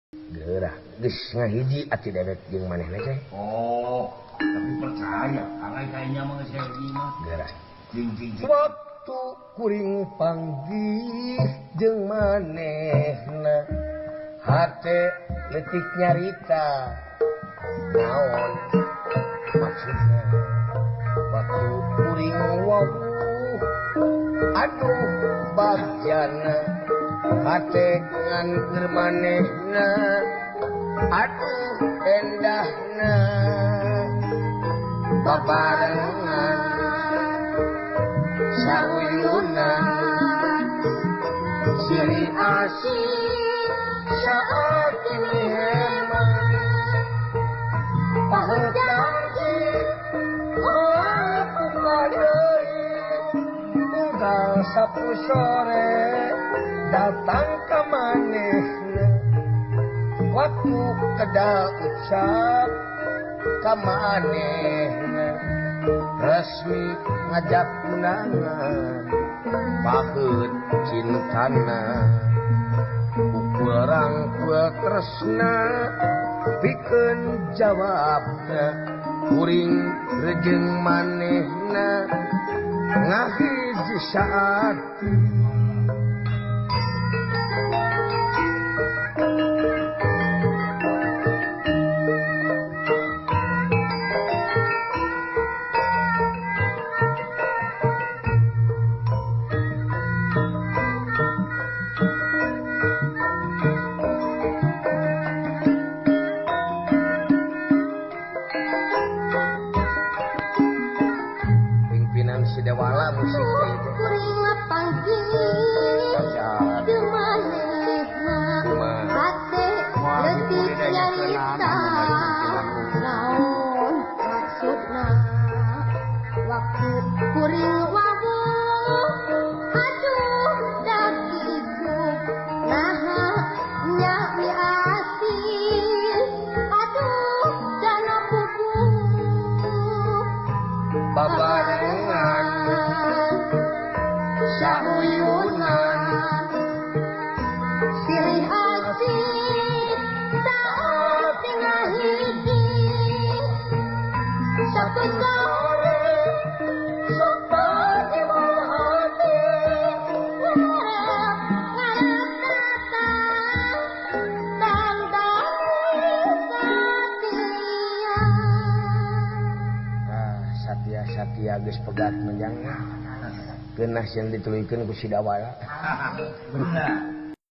Geurah geus ngahiji ati dewek jeung manehna teh. Oh, tapi percaya angai kayaknya mah geus hiji mah. Geurah. Jing jing jing. Waktu kuring panggih jeung manehna hate leutik nyarita naon maksudna waktu kuring wawuh aduh bagjana hate ngan keur manehna aduh endahna babarengan sauyunan siri asih saat ini hemat paheut janji aku deui unggal sapu sore datang ka manehna waktu kedal ucap ka manehna resmi ngajak tunangan paheut cintana ukul rangkul tresna pikeun jawabna kuring rejeng manehna ngahiji saati. Geus pegat menjang geunah sieun dituluykeun ku si Dawala. Bener.